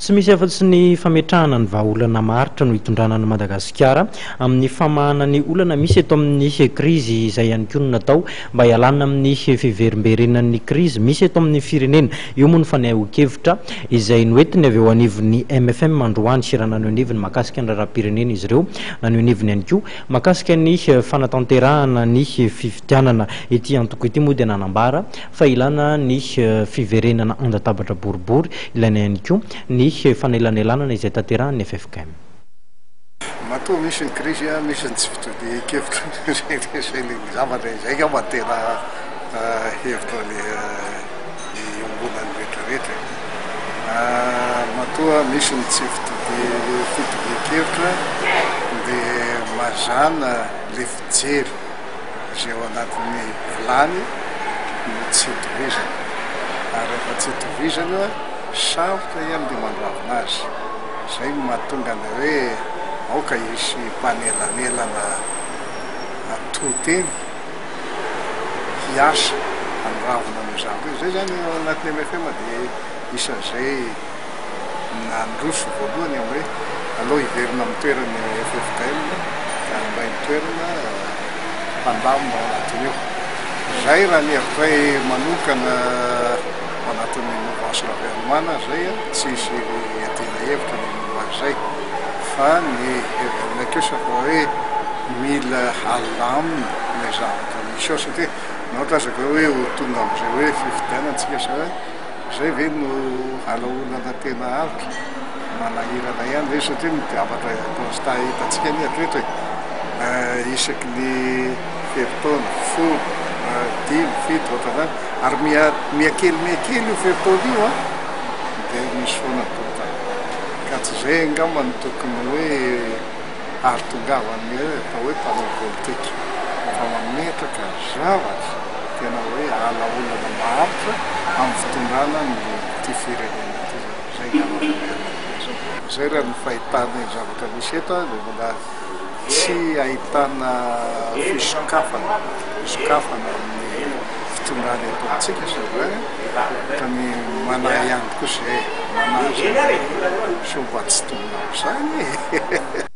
Tsy misy afa-tsy ny fametrahana ny vahaolana maharitra no hitondrana an'i Madagasikara amin'ny famahana ny olana misy eto amin'ny krizy izay ihany koa no natao mba hialana amin'ny fiverimberenan'ny krizy misy eto amin'ny firenena. Io moa no fanehoan-kevitra izay noentiny avy eo anivon'ny mfm androany raha naneho ny heviny mahakasika ny raharaham-pirenena izy ireo. Naneho ny heviny ihany koa mahakasika ny fanatanterahana ny fifidianana. Ity antoko ity moa dia nanambara fa ilana ny fiverenana an-databatra boribory, ilaina ihany koa ny fanelanelanana izay tanterahan'ny ffkm. Matoa misy ny krizy, misy ny tsy fitodian-kevitra, izay ilay zavatra izay angamba no tena hevitra iombonan'ny rehetra rehetra e. Matoa misy ny tsy fitovian-kevitra dia mazàna ilay fijery. izay ao anatin'ny vilany no tsy itovizana ary rehefa tsy itovizana sarotra ihany ny mandravona azy, izay no mahatonga ny hoe aoka hisy mpanelanelana to teny hiasa handravona an'io zavatra io, izay izany ao anatin'ny mfm dia isan'izay nandroso voalohany amin'ny hoe aleo hiverina amin'ny toerany ny ffkm ka handray ny toerana mpandamina ao anatin'io. Izay raha ny hevitray manokana ao anatin'ny mouvance Ravalomanana izay tsy hisy iadiana hevitra ny momba an'izay fa ny heverinay kosa fa hoe mila alamina ilay zavatra misy ao satria na ohatra aza ka hoe ho tonga amin'izay hoe fifidianana tsika izao Izay ve no alaolana tena avotra? Manahirana ihany ve satria ny zavatra constat hitantsika anie hatreto e! Isaky ny ferin-taona, folo, dimy, fito, ohatran'izany, ary miha miha kely miha kely io ferin-taona io an, dia misy foana ny korontana. Ka tsy izay angamba no tokony hoe hahatongavan'ny atao hoe mpanao politika fa mametraka zavatra tena hoe ala olana maharitra amin'ny fitondrana ity firenena ity zany. Izay angamba no heverina azy. Izay raha ny fahitana ny zavatra misy eto dia mbola tsy ahitana fisokafana, fisokafana amin'ny fitondrana eto amintsika c'est vrai, ohatran'ny manahy ihany koa izay e, manahy izay hoe sao mba tsy tonga amin'izany e.